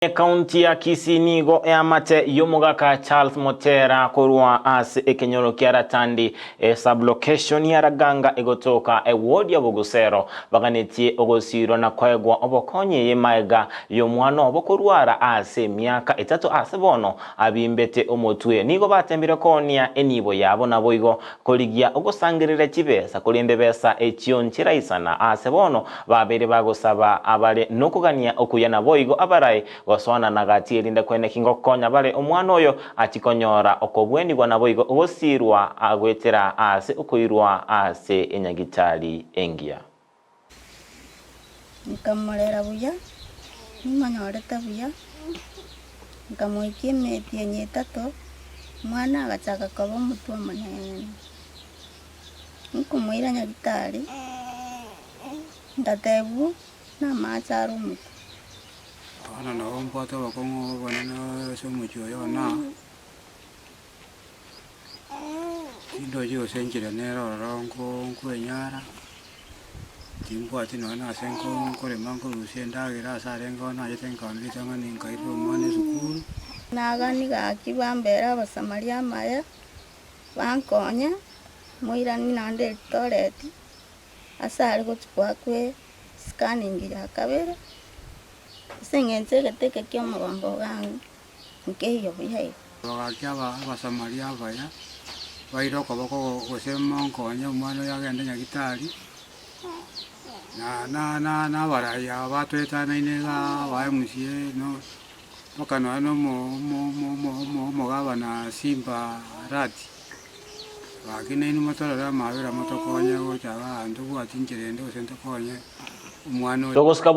Ekaunti ya Kisii nigo eamate y'omogaka Charles Motera korwa ase ekenyoro kia Ratandi, esub-location ya Raganga egotoka eward ya Bogusero, baganetie ogosiirwa na koegwa obokonyi eye maega y'omwana obo korwara ase emiaka etato ase bono abimbete omotwe. Nigo batembire koonia enibo yabo naboigo korigia ogosangereria chibesa, korende besa echio nchiraisana. Aase bono babeire bagosaba abare nokogania okuya naboigo abarae gosoanana gati erinde koeneki ngokonya bare omwana oyo achie konyora okobwenigwa naboigo ogosiirwa goetera aase okoirwa ase enyagitari engiya. Nkamorera buya, nimonyorete buya, nkamoikia emetienyi etato, omwana agachaka koba omotwe omonene. Nkomoira nyagitari, ngatebwa namache are omotwe. Bono nabo mbwate obokong'u obonene ase omochie oyo one aa. Tindochi gose enchera nere ororo nko nkwenyara, timbwati nonya na ase nko nkorema nkorusia endagera ase arenge oo nachete nkaonora ritang'ani nkairera omwana esukuru. Nagani gaki bambere Abasamaria amaya, bankonye, moiranie naende Eldoret, ase are gochia goakwa escanning ya kabere, ase eng'encho egete eke kia omogongo iga nkeiyo buya iga. Bagakia Abasamaria abaya, baire okoboko gose monkonye omwana oyo agende nyagitari, na na na abarai aba batoetanaine igaa aba MCA no mpaka nonya na omo omo omo omo omogabana Simba Arati, gaki nainwe motorore amabera motokonye gocha igaa ntobwati nchera ende gose ntokonye omwana oyo. Togosika.